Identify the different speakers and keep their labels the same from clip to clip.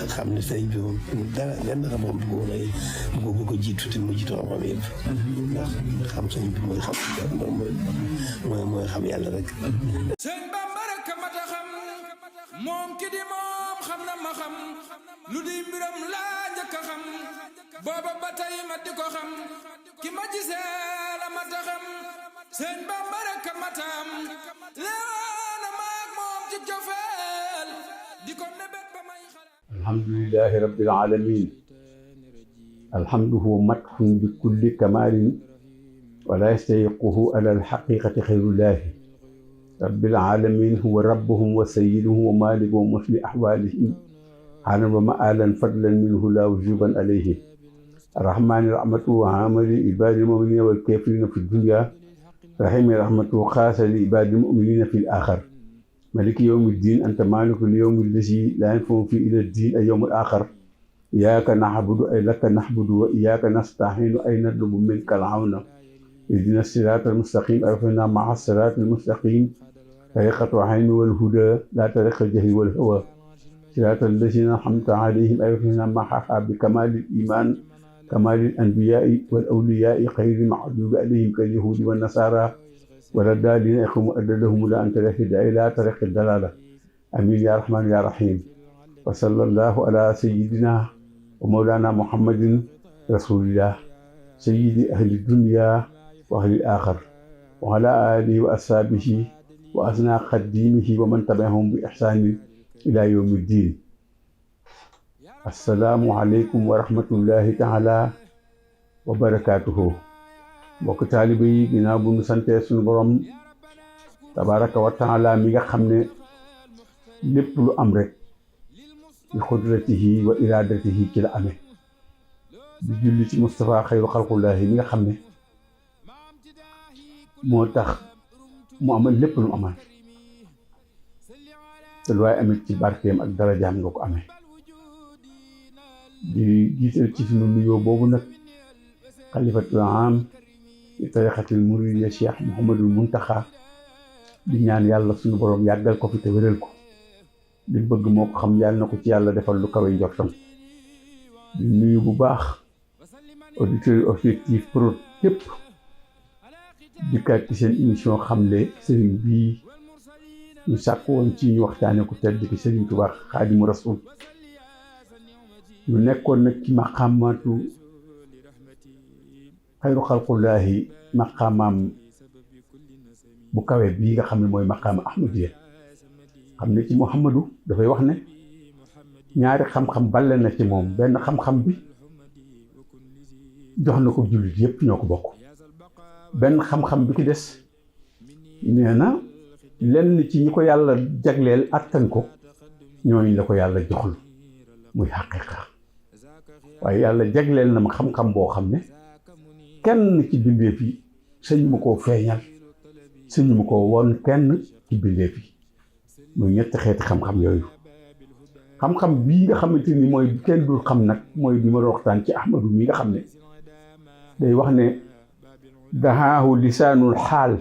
Speaker 1: xam ne sëriñ bi moom dara benn xam-xam bu ko jiitu te mu jiitu xam-xam yëpp ndax xam sëriñ bi mooy xam yàlla rek.
Speaker 2: sëñ Bamba rek a mat a xam moom ki di moom xam na ma xam lu di mbiram laa njëkk a xam booba ba tey ma di ko xam ki ma gisee la mat a xam sëñ Bamba rek a mat a am leewaana maag moom ci cofeel di ko mébét ba may xalaat.
Speaker 3: alhamdulillahi rabbil alamin alhamduhu madhun bi kulli kamalin wala yastayiquhu ala alhaqiqati xayrullahi rabbil alamin huwa rabbuhum wa sayyiduhum wa malikuhum wa fi ahwalihim halan wa ma'alan fadlan minhu la wujuban alayhi arrahmani rahmatuhu amali ibadi muminina wal kafirina fi dunya rahimi rahmatuhu khasa li ibadi muminina fi al-akhir maliki yawmi ddin anta maliku al-yawmi allazi la yanfa'u fi ila ddin al-yawm al-akhir iyyaka na'budu wa iyyaka nahbudu wa iyyaka nasta'inu ay natlubu minka al-'awna ihdina as-sirata al-mustaqim arifna ma'a as-sirati al-mustaqim طريقة العلم والهدى لا طريق الجهل والهوى صراط الذين أنعمت عليهم أيها معها بكمال الإيمان كمال الأنبياء والأولياء غير المغضوب عليهم كاليهود والنصارى ولا الضالين يقوم أدلهم لا أنت الهدى إلى طريق الدلالة آمين يا رحمن يا رحيم وصلى الله على سيدنا ومولانا محمد رسول الله سيد أهل الدنيا وأهل الآخر وعلى آله وأصحابه وأثناء خديمه ومن تبعهم بإحسان إلى يوم الدين. السلام عليكم ورحمة الله تعالى وبركاته. mbokk taalibe yi ginnaaw bu ñu sante suñu borom tabaraka wa taala mi nga xam ne lépp lu am rek bi xudratihi wa iradatihi ci la amee di julli ci Mustafa xayru xalqullahi mi nga xam ne moo tax mu amal lépp lu mu amal te lu waay amit ci barkeem ak darajaam nga ko amee di jiital ci sunu nuyoo boobu nag xalifatul aam di tarixatul muridiyya Cheikh Mouhamadul Muntaxa di ñaan yàlla suñu borom yàggal ko fi te wéral ko li bëgg moo ko xam yàlla na ko ci yàlla defal lu kawe njortam di nuyu bu baax auditeurs Objectif Prod yëpp dikkaat ci seen émission xamle sëriñ bii ñu sàkk woon ci ñu waxtaane ko tedd ki sëriñ Tuubaa Xaadimu Rasuul ñu nekkoon nag ci maqaamaatu xayru xalqullaahi maqaamaam bu kawe bii nga xam ne mooy maqaama ahmadiya xam ne ci Muhammadu dafay wax ne ñaari xam-xam balle na ci moom benn xam-xam bi jox na ko jullit yépp ñoo ko bokk benn xam-xam bi ki des nee na lenn ci ñi ko yàlla jagleel attan ko ñooñu la ko yàlla joxul muy xaqiqa waaye yàlla jagleel na ma xam-xam boo xam ne kenn ci bindeef yi sëñ mu koo feeñal sëñ mu ko woon kenn ci bindeef yi muy ñetti xeeti xam-xam yooyu xam-xam bii nga xamante ni mooy kenn dul xam nag mooy bi ma doon waxtaan ci Ahmadu mi nga xam ne day wax ne dahaahu lisaanul xaal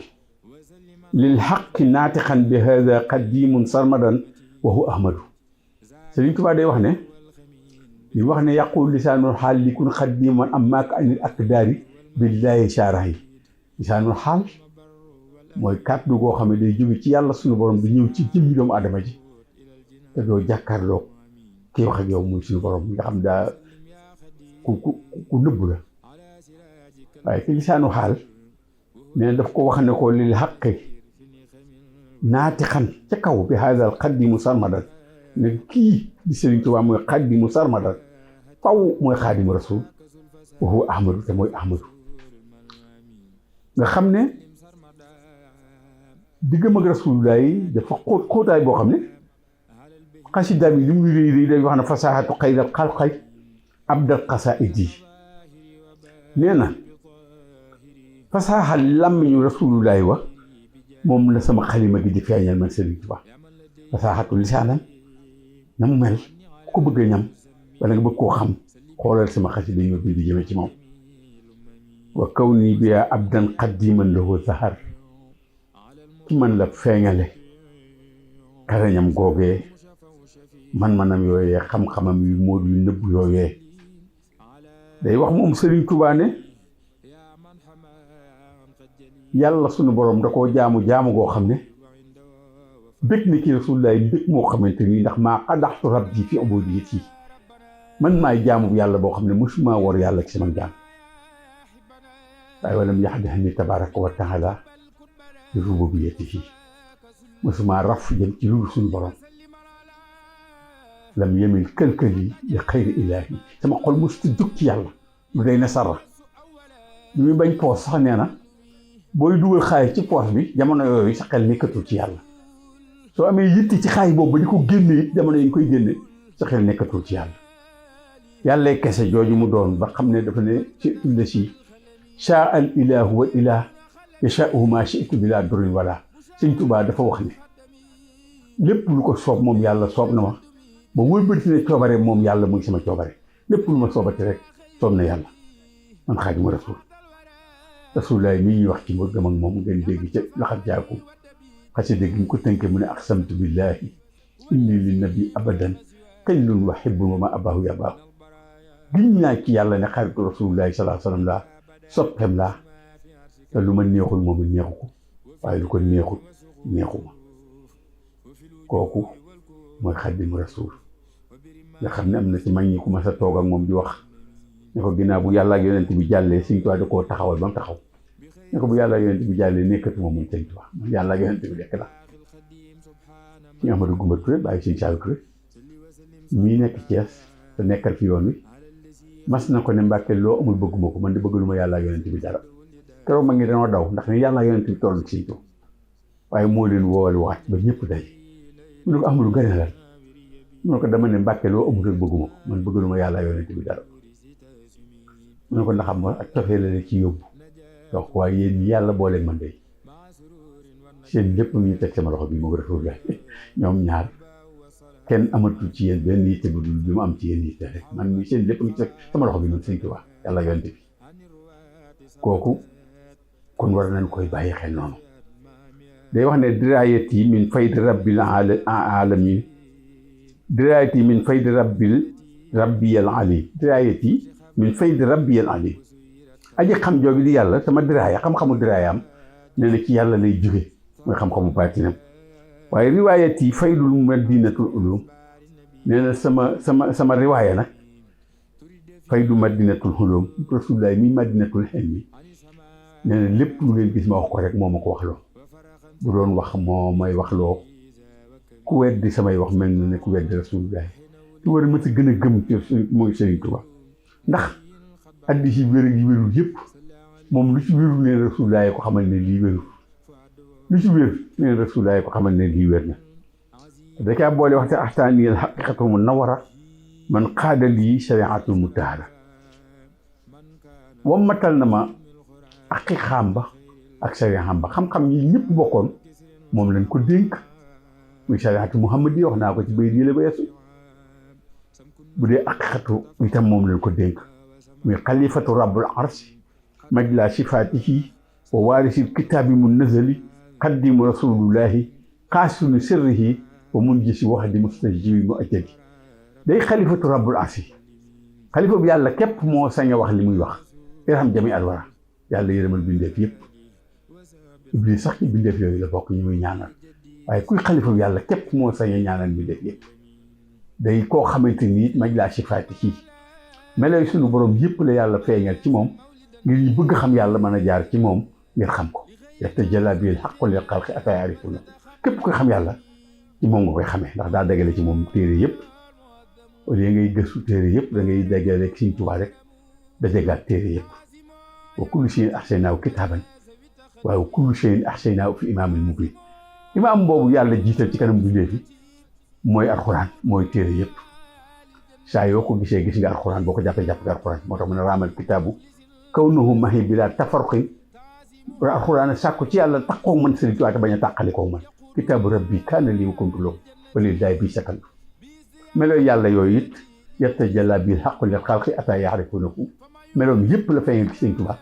Speaker 3: lil xaqi naatixan bi hada qadimun sarmadan wa huwa ahmadu Sëriñ Tuubaa day wax ne li wax ne yàqul lisaanul xaal li kun xadiman am maaka anil akdaari billahi shaarahi lisaanul xaal mooy kàddu goo xam ne day jóge ci yàlla suñu borom di ñëw ci jëmmi doomu adama ji te doo jàkkaarloo kii wax ak yow muy suñu borom nga xam daa ku nëbb la waaye ci lisaanu xaal nee daf ko wax ne ko lil xaqi naati xan ca kaw bi haadal xaddimu sarmadan ne kii di Sëriñ Tuubaa mooy xaddimu sarmadan faw mooy xaadimu rasul wa huwa ahmadu te mooy ahmadu nga xam ne diggam ak rasulullah yi dafa xóotaay boo xam ne xasida bi li muy réy day wax ne fasaxatu xayral xalqay abdal xasaidi nee na fasaaxal làmmiñu rasulullahi wa moom la sama xalima gi di feeñal man Sëriñ Tuubaa fasaaxatu lisaanam na mu mel ku ko bëgg a ñam wala nga bëgg koo xam xoolal sama xasida yi ma bind jëme ci moom wa kaw nii bi abdan qadiman lahu zahar ci man la feeñale karañam googee man-manam yooyee xam-xamam yu móodu yu nëbb yooyee day wax moom Sëriñ Tuubaa ne yàlla sunu borom da koo jaamu goo xam ne bëgg ni ki Rasulullaay bëgg moo xamante ni ndax maa qadaxtu rabbi fi ubudiyyati man maay jaamu yàlla boo xam ne mosuma war yàlla ci sama jaam waaye walam yahdihni tabaraka wa taala bi rububiyyatihi mosuma raf jëm ci lu suñu borom lam yemil kël-kël li xayri ilaahi sama xol mosut jóg ci yàlla lu day na sarra lu muy bañ poos sax nee na booy dugal xaalis ci poos bi jamono yooyu sa xel nekkatul ci yàlla soo amee yitti ci xaalis boobu ba di ko génne it jamono yi ñu koy génne sa xel nekkatul ci yàlla yàlla kese jooju mu doon ba xam ne dafa ne ci la si shaa al ilahu wa ilah yasha'u ma shi'tu bila durin wala Sëñ Tuubaa dafa wax ne lépp lu ko soob moom yàlla soob na ma ba wëlbati ne coobare moom yàlla muy sama coobare lépp lu ma soobati rek soob na yàlla man Xaadimu Rasuul Rasulullaay mi ñuy wax ci mbir gëm ak moom ngeen dégg ca laxat jaaku xase dégg ñu ko tënke mu ne aqsamtu billahi inni li nabi abadan kañlun wa hibbun wa ma abahu ya baahu giñ naa ci yàlla ne xaritu Rasulullaay sallallahu alayhi wa sallam laa soppeem laa te lu ma neexul moom it neexu ko waaye lu ko neexul neexuma kooku mooy Xaadimu Rasuul nga xam ne am na ci mag ñi ku ma sa toog ak moom di wax ne ko ginnaaw bu yàlla ak yonent bi jàllee Sëñ Tuubaa da koo taxawal ba mu taxaw ne ko bu yàlla ak yonent bi jàllee nekkatuma moom Sëñ Tuubaa man yàlla ak yonent bi rekk la Sëñ Amadou Goumba Touré bàyyi Sëñ Saliou Touré mii nekk Thiès te nekkal fi yoon wi mas na ko ne Mbàkke loo amul bëgguma ko man di bëgg lu ma yàlla ak yonent bi dara keroog mag ñi dañoo daw ndax ni yàlla ak yonent bi toll ci Sëñ Tuubaa waaye moo leen woowal waat ba ñëpp day mu ne ko amul gën a lan mu ne ko dama ne Mbàkke loo amul rek bëgguma ko man bëgg lu ma yàlla ak yonent bi dara mu ne ko ndax am ak cofee la ci yóbbu donc waaye yéen ñi yàlla booleeg man day seen lépp ñu teg sama loxo bi moo ko Rasulullah ñoom ñaar kenn amatul ci yéen benn yitte bu dul bi mu am ci yéen yitte rek man mii seen lépp ñu teg sama loxo bi man Sëñ Tuubaa yàlla yonent bi kooku kon war nañ koy bàyyi xel noonu day wax ne diraayati min faydi rabbil alamin diraayati min faydi rabbiyal ali diraayati min faydi rabbiyal ali aji xam jooju di yàlla sama diraaya xam-xamu diraayaam nee na ci yàlla lay jóge mooy xam-xamu baatinam waaye riwaayat yi faydul madinatul ulum nee na sama riwaaya nag faydu madinatul ulum Rasulullaay mi madinatul hilmi nee na lépp lu ngeen gis ma wax ko rek moo ma ko wax loo bu doon wax moo may wax loo ku weddi samay wax mel na ne ku weddi Rasulullaay ci war a mën a gën a gëm ci mooy Sëriñ Tuubaa ndax hadiis yi wér yi wérul yëpp moom lu ci wérul ne Rasulullaay ko xamal ne lii wérul lu ci wér ne Rasulullaay ko xamal ne lii wér na da caa boole waxte axtaaniyal xaqiiqatu munawwara man qaada lii shariatul mutahhara wammatal na ma aqiiqaam ba ak shariaam ba xam-xam yi ñëpp bokkoon moom lañ ko dénk muy shariatu Muhammad yi wax naa ko ci bay di la ba yesu bu dee aqiiqatu itam moom lañ ko dénk muy xalifatu rabbul arsi majla sifaatihi wa waarisil kitaabi munazzali xaddimu rasulullahi xaasunu sirrihi wa munjisi waxdi mustajibi mu ajjali day xalifatu rabbul arsi xalifa bi yàlla képp moo sañ a wax li muy wax irham jami al wara yàlla yërëmal bindeef yëpp iblis sax ci bindeef yooyu la bokk ñu muy ñaanal waaye kuy xalifa bi yàlla képp moo sañ a ñaanal bindeef yëpp day koo xamante ni majla sifaatihi meloy sunu borom yëpp la yàlla feeñal ci moom ngir ñu bëgg xam yàlla mën a jaar ci moom ngir xam ko yatajalla bil haqqi lil xalqi ataa yaarifuuna képp koy xam yàlla ci moom nga koy xamee ndax daa dagale ci moom téere yëpp au lieu ngay gëstu téere yëpp da ngay dagale rek Sëñ Tuubaa rek dajagaat téere yëpp wa kullu shay'in ahsaynaahu kitaaban waaye wa kullu shay'in ahsaynaahu fi imaamin mubiin imaam boobu yàlla jiital ci kanam bindéef yi mooy alxuraan mooy téere yëpp saa yoo ko gisee gis nga alxuraan boo ko jàppee jàpp nga alxuraan moo tax mu ne raamal kitaabu kawnuhu mahi bilaa tafarruqin alxuraan sàkku ci yàlla taxoo man Sëriñ Tuubaa te bañ a tàqali ko man kitaabu rabbi kaana lii wa kuntu lahu wa lillaahi bi sakantu melooy yàlla yooyu it yatajallaa bil haqqi lil xalqi ataa yaarifuunahu meloom yëpp la feeñal ci Sëriñ Tuubaa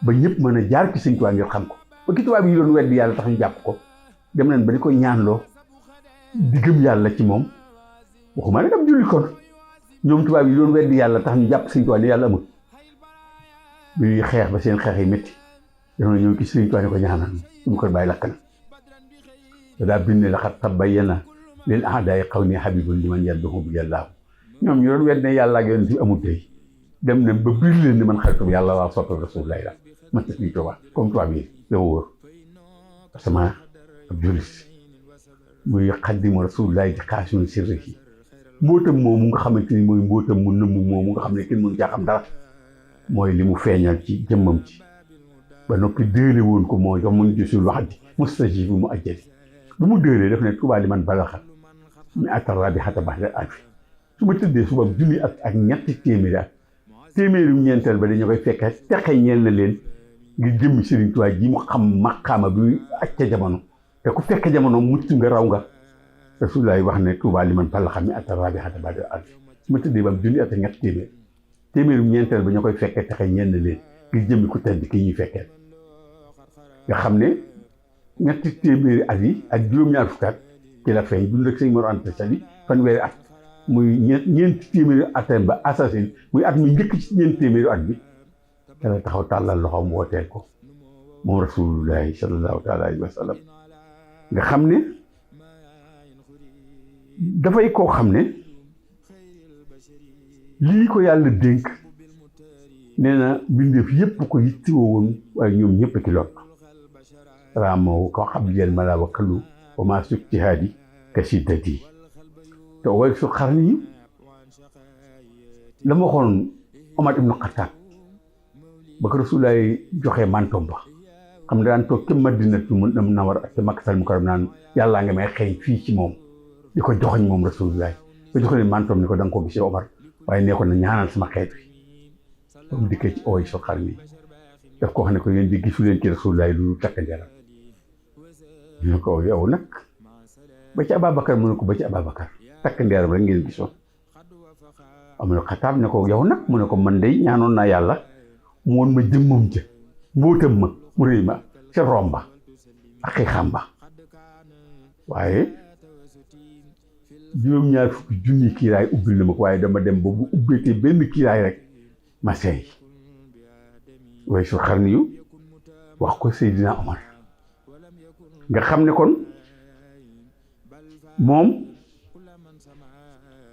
Speaker 3: ba ñëpp mën a jaar ci Sëriñ Tuubaa ngir xam ko ba ki tubaab yi doon weddi yàlla tax ñu jàpp ko dem nañ ba di ko ñaanloo di gëm yàlla ci moom waxuma nag ab jullit kon ñoom tubaab yi doon weddi yàlla tax ñu jàpp Sëriñ Tuubaa ne yàlla amul bi xeex ba seen xeex yi métti dañoo ñëw ci Sëriñ Tuubaa ne ko ñaanal suñu ko bàyyi lakk na te daa bind ne laqad tabayyana lil a'daa'i qawni habibun liman yadduhu bi yàllaahu ñoom ñu doon wedd ne yàlla ak yonent bi amul tey dem na ba biir leen ni man xaritu yàlla waa soppe Rasulullaah la man ta Sëriñ Tuubaa comme tubaab yi dafa wóor parce que ma ab jullit muy xaddimu Rasulullaah di xaasimu sirrihi mbootam moomu nga xamante ni mooy mbootam mu nëmm moomu nga xam ne kenn mënu caa xam dara mooy li mu feeñal ci jëmmam ci ba noppi déele woon ko moo jox mun gisul wax di mustajibu mu ajjali bu mu déelee daf ne Tuubaa li man balaxa mi atara bi xata bax ak fi su ma tëddee suba junni ak ñetti téeméeri at téeméeri ñeenteel ba dañu koy fekkee texe ñeel na leen ngir jëmmi Sëriñ Tuubaa ji mu xam maqaama bi ak ca jamono te ku fekk jamono mucc nga raw nga Rasulullaah wax ne Tuubaa li man balaxa mi atara bi xata bax ak fi su ma tëddee ba junni at ak ñetti téeméeri ñeenteel ba ñu koy fekkee texe ñeel na leen ngir jëmmi ku tedd ki ñuy fekkee nga xam ne ñetti téeméeri at yi ak juróom-ñaar fukki at ci la feeñ dund ak Sëñ Mor Anta Sali fanweeri at muy ñeenti téeméeri atem ba assasine muy at mu njëkk ci ñeenti téeméeri at bi te la taxaw tàllal loxoom wooteel ko moom Rasulullaahi sallallaahu taala alayhi wa sallam nga xam ne dafay koo xam ne lii ko yàlla dénk nee na mbindeef yépp ko yittewoo woon waaye ñoom ñëpp ki lot raamoo ko xabliyal mala wa kallu wa maa sujtihaadi ka shiddati te way su xarni yi la ma waxoon Omar ibnu Xattaab ba ko Rasulullaah joxee mantom ba xam ne daan toog ca Madinatu Munawwara ak ca Makkatal Mukarram naan yàllaa nga may xeeñ fii ci moom di ko joxoñ moom Rasulullaah ba joxe leen mantom ni ko da nga ko gisee Omar waaye nee ko na ñaanal sama xeet wi ba mu dikkee ci ooy so xar mi daf ko xam ne ko yéen di gisu leen ci Rasulullaah lu takk ndeeram ñu ne ko yow nag ba ci Ababacar mu ne ko ba ci Ababacar takk ndeeram rek ngeen gisoon Omar Xattaab ne ko yow nag mu ne ko man day ñaanoon naa yàlla mu woon ma jëmmam ja mbóotam ma mu rëy ma ca romba ak xiixam ba waaye juróom-ñaar fukki junni kiiraay ubbil na ma ko waaye dama dem ba bu ubbeetee benn kiiraay rek ma seey way su xarni yu wax ko Seydina Omar nga xam ne kon moom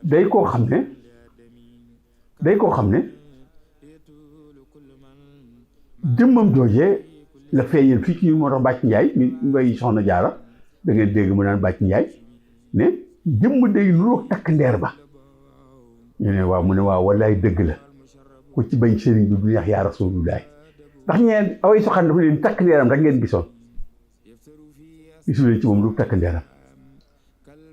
Speaker 3: day koo xam ne jëmmam joojee la feeñal fii ci ñu moo tax Bàcc Njaay mi ngay soxna Jaara da ngeen dégg mu naan Bàcc Njaay ne jëmm day nuroog takk ndeer ba ñu ne waaw mu ne waaw wallaay dëgg la ku ci bañ sëriñ bi du neex yaa Rasulullaah ndax ñeen away soxan dafa leen takk ndeeram rek ngeen gisoon gisu leen ci moom du takk ndeeram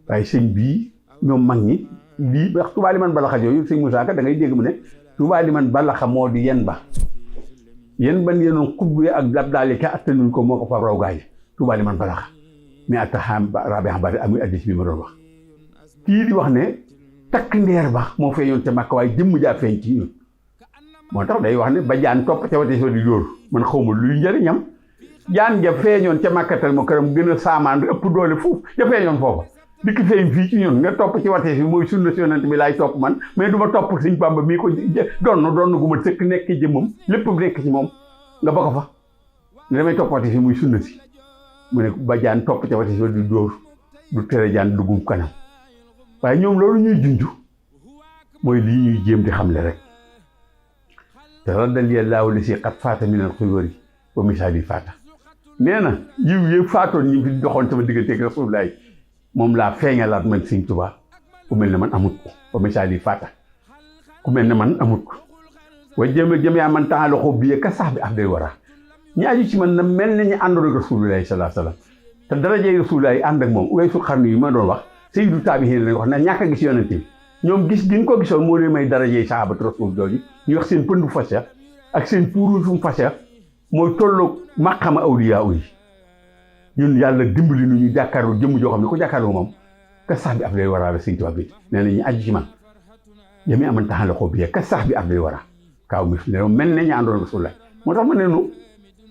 Speaker 3: waaye sëñ bii ñoom mag ñi lii ndax Tuubaa li man balaxa yooyu sëñ Musaa Ka da ngay dégg mu ne Tuubaa li man balaxa moo di yen ba yen ban yenoon xubbe ak lab daali ka attanuñ ko moo ko fa raw gaay Tuubaa li man balaxa mais attaxam rabi xabaar amuy addis bi ma doon wax kii di wax ne takk ndeer ba moo feeñoon ca Makka waaye jëmm jaa feeñ ci ñun moo tax day wax ne ba jaan topp ca wate soo di dóor man xawma luy njëriñam jaan ja feeñoon ca Makkatal Mukarram gën a saamaan ëpp doole foofu ja feeñoon foofa dikk feeñ fii ci ñun nga topp ci wate si mooy sunna si yonent bi laay topp man mais du ma topp Sëñ Bàmba mii ko donn gu ma sëkk nekk jëmmam lépp nekk ci moom nga ba ko fa ne damay topp wate si muy sunna si mu ne ba jaan topp ca wate soo di dóor du tere jaan duggum kanam waaye ñoom loolu ñuy junj mooy lii ñuy jéem di xamle rek te raddal yàllaahu li si xat faata min al xuyóori wa misaali faata nee na yiw yëpp faatoon ñi fi doxoon sama digganteeg Rasulullaah moom laa feeñalaat man Sëñ Tuubaa ku mel ne man amut ko wa misaali faata ku mel ne man amut ko wa jëm yaa man taxaloxoo bi ka sax bi af day wara ñi aju ci man na mel ne ñu àndoon ak Rasulullaah sallallaahu alayhi wa sallam te darajey Rasulullaah yi ànd ak moom way su xarnu yi ma doon wax sayyidu taabihiin lañ wax na ñàkk a gis yonent bi ñoom gis gi ñu ko gisoon moo leen may darajey sahabatu rasul jooju ñu wax seen pëndu fas ya ak seen puuru fu mu fas ya mooy tolloog maqama awliyaa yi ñun yàlla dimbali nu ñu jàkkaarloo jëmm joo xam ne ko jàkkaarloo moom ka sax bi af day waraa la Sëñ Tuubaa bi nee na ñu aju ci man jami aman taxala ko bi ka sax bi af day waraa kaaw mi ne mel ne ñu àndoon Rasulullaah moo tax ma ne nu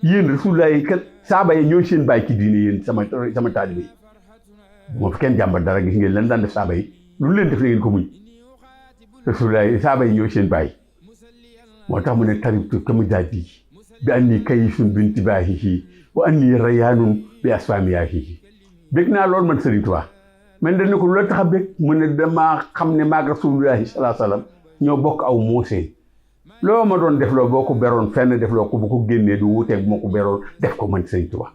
Speaker 3: yéen Rasulullaah yi kat saaba yi ñooy seen bàyyi ci diine yéen sama taalibe yi moo fi kenn jàmbat dara gis ngeen lan daan def saaba yi lu leen def na ngeen ko muñ Rasulullah saaba yi ñooy seen bàyyi moo tax mu ne taribtu kamu daadi bi anni kayisun binti baahihi wa anni rayaanun bi asfaamiyaahihi bég naa loolu man Sëriñ Tuubaa man dañ ne ko lu la tax a bég mu ne damaa xam ne maag Rasulullahi salaa salaam ñoo bokk aw muuseen loo ma doon def loo boo ko beroon fenn def loo ko bu ko génnee du wuteeg bu ma ko beroon def ko man Sëriñ Tuubaa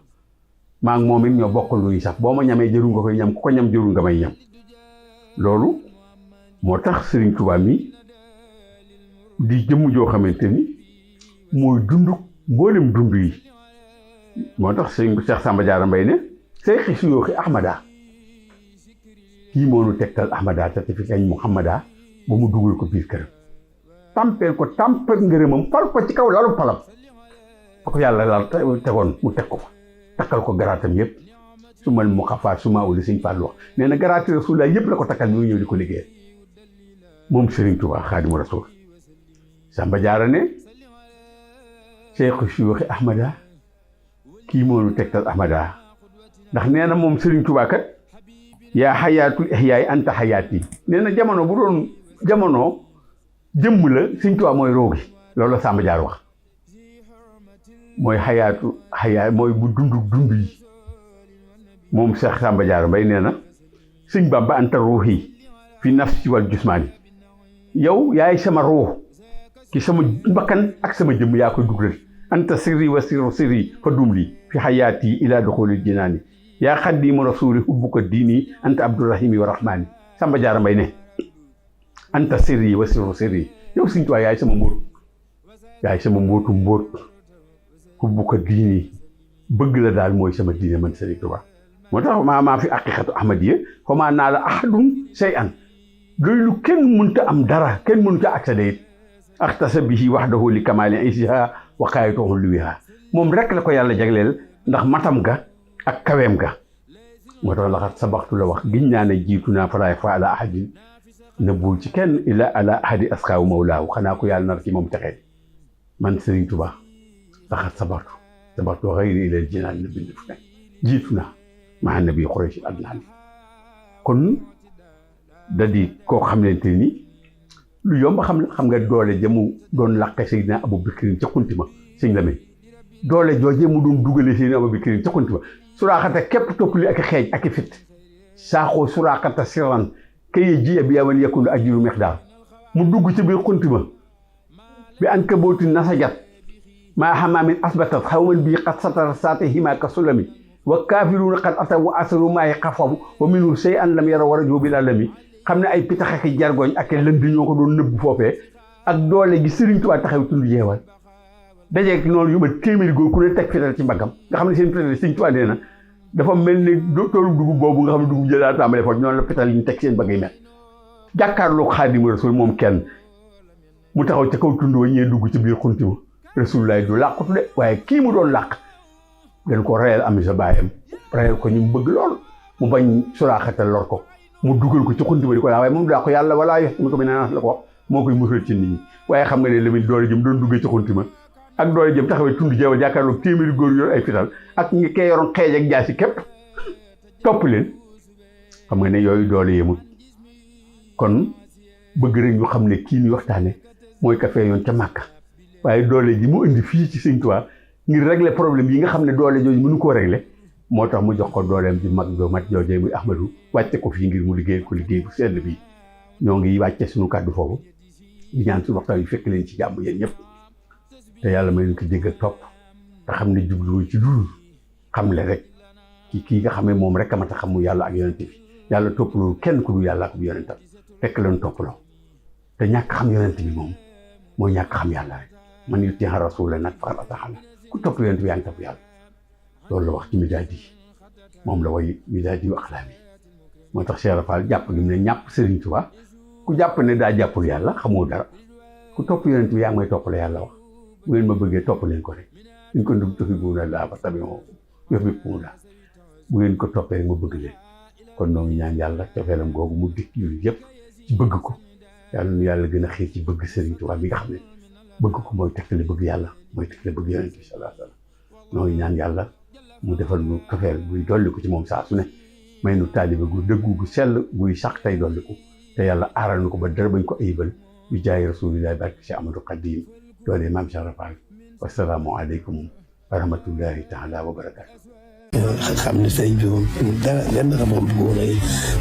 Speaker 3: maa ngi moom it ñoo bokk luy sax boo ma ñamee jëru nga koy ñam ku ko ñam jëru nga may ñam loolu moo tax Sëriñ Tuubaa mi di jëmm joo xamante ni mooy dund mboolem dund yi moo tax sëñ Cheikh Samba Diarra Mbaye ne say xi suyooxi ahmada kii moo nu tegtal ahmada te fi kañ muhammada ba mu dugal ko biir këram tampeel ko tampeel ngërëmam fal ko ci kaw lalu palam fa ko yàlla laal tegoon mu teg ko fa takkal ko garaatam yëpp su mal mu xafaat su maa wuli sëñ Fallu wax nee na garaati Rasulullah yëpp la ko takkal ñu ñëw di ko liggéey moom Sëriñ Tuubaa Xaadimu Rasuul Samba Diarra ne cheikh suyuuxi ahmada kii moo nu tegtal ahmada ndax nee na moom Sëriñ Tuubaa kat yaa xayaatul ihyaay anta xayaati nee na jamono bu doon jamono jëmm la Sëriñ Tuubaa mooy roogi loolu la Samba Diarra wax mooy xayaatu xayaay mooy bu dund yi moom Cheikh Samba Diarra Mbaye nee na sëñ Bamba anta ruuxi fi nafsi wal jusmaani yow yaay sama ruux ki sama bakkan ak sama jëmm yaa koy dugal anta sirri wa sirru sirri fa dum li fi xayaati ila duxulil jinaani yaa xaddimu rasuli hubbuka diini anta abdurahimi wa rahmaani Samba Diarra Mbaye ne anta sirri wa sirru sirri yow Sëriñ Tuubaa yaay sama mbóot yaay sama mbóotu mbóot hubbuka diini bëgg la daal mooy sama diine man Sëriñ Tuubaa moo tax maa fi aqiqatu ahmadiya fa maa naa la ahadun shay'an loolu kenn mënta am dara kenn mënta accéder it axtasa bihi wahdahu li kamaali isiha wa xaayatuhu luwiha moom rek la ko yàlla jagleel ndax matam ga ak kaweem ga moo tax laxat sabaxtu la wax giñ naa ne jiitu naa falaay fa ala ahadin na buul ci kenn illa ala ahadi askaawu mawlaahu xanaa ko yàlla nar ci moom texee man Sëriñ Tuubaa laxat sabaxtu xayri ilal jinaan na bind fu ne jiitu naa maa nabi Quraysh adnaan kon da di koo xamante ni lu yomb xam nga doole jëmu doon làqe Seydina Abu Bakrin ca kuntima sëñ la doole jooje mu doon dugale Seydina Abu Bakrin ca kuntima suraaxata képp toppali ak xeej ak fit saaxoo suraaxata sirran kaye ji bi yaman yakun ajiru mexdaar mu dugg ci biir kuntima bi an ka booti nasajat maa xamaamin asbatat xawman bii xat satara saate himaaka sulami wa kaafiruuna xat ataw wa asaru maayi xafaw wa minhu sey an lam yara war a jóobi la lami xam ne ay pitax ak jargoñ ak lënd ñoo ko doon nëbb foofee ak doole gi Sëriñ Tuubaa taxaw tund jeewal dajeeg noonu yu ma téeméeri góor ku ne teg fital ci mbaggam nga xam ne seen fital Sëriñ Tuubaa nee na dafa mel ni toolu dugub boobu nga xam ne dugub jëlaa tàmbale foofu noonu la fital yi ñu teg seen bagg yi mel jàkkaarloo Xaadimu Rasuul moom kenn mu taxaw ca kaw tund wa ñee dugg ci biir xunti ma Rasulullaay du làqutu de waaye kii mu doon làq dañ ko reyal am sa baayam reyal ko ñu mu bëgg lool mu bañ suraaxata lor ko mu dugal ko ci xunti ba di ko laa waaye moom daa ko yàlla walaa yox mi ko mi naan la ko wax moo koy musal ci nit ñi waaye xam nga ne la muy doole jëm doon duggee ci xunti ma ak doole jëm taxawee tund jeewal jàkkaarloog téeméeri góor yor ay fital ak ñi kee yoroon xeej ak jaasi képp topp leen xam nga ne yooyu doole yemut kon bëgg rek ñu xam ne kii ñuy waxtaane mooy ka fee yoon ca Màkka waaye doole ji mu indi fii ci Sëriñ Tuubaa ngir régler problème yi nga xam ne doole jooju mënu koo régler moo tax mu jox ko dooleem ji mag joo mat joojee muy Ahmadu wàcce ko fii ngir mu liggéey ko liggéey bu sell bi ñoo ngi wàcce suñu kàddu foofu di ñaan suñu waxtaan yi fekk leen ci jàmm yéen ñëpp te yàlla may ñu ko dégg ak topp te xam ne jubluwu ci dul xam le rek ci kii nga xam ne moom rek a mat a xam mu yàlla ak yonente bi yàlla toppaloo kenn ku du yàlla ak yonentam fekk leen toppaloo te ñàkk xam yonente bi moom mooy ñàkk xam yàlla rek man yuti rasula nag faqad ata'a ku topp yonente bi yaa ngi topp yàlla loolu la wax ci midaadi yi moom la way midaadi yu axlaam yi moo tax Cheikh Rafal jàpp gi mu ne ñàpp Sëriñ Tuubaa ku jàpp ne daa jàppul yàlla xamoo dara ku topp yonent bi yaa ngi may topp la yàlla wax bu ngeen ma bëggee topp leen ko rek in kuntum tuhibbuuna llaaha fattabi'uunii yuhbibkumullaah bu ngeen ko toppee rek ma bëgg leen kon noo ngi ñaan yàlla cofeelam googu mu dikk yooyu yëpp ci bëgg ko yàlla nu yàlla gën a xiir ci bëgg Sëriñ Tuubaa bi nga xam ne bëgg ko mooy tegtale bëgg yàlla mooy tegtale bëgg yonent bi sallallaahu alayhi wa sallam noo ngi ñaan yàlla mu defal nu cofeel buy dolli ko ci moom saa su ne may nu taalibe gu dëggu gu sell guy sax tey dolli ko te yàlla aaral na ko ba dara bañ ko ayibal bi jaay rasulillahi barke Cheikh Amadou Khadim doole maam Cheikh Rafal wasalaamu aleykum wa rahmatullahi taala wa barakaatu.
Speaker 1: xam ne sëriñ bi moom dara benn xam-xam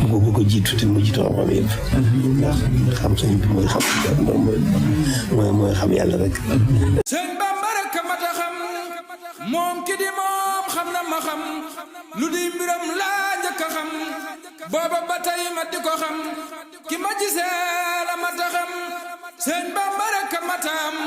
Speaker 1: bu ko jiitu te mu jiitu xam-xam yëpp. ndax xam sëriñ bi mooy xam yàlla rek.
Speaker 2: sëñ Bamba rek a mat a xam moom ki di moom xam na ma xam lu di mbiram laa njëkk a xam booba ba tey ma di ko xam ki ma gisee la mat a xam sëñ Bamba rek a mat a am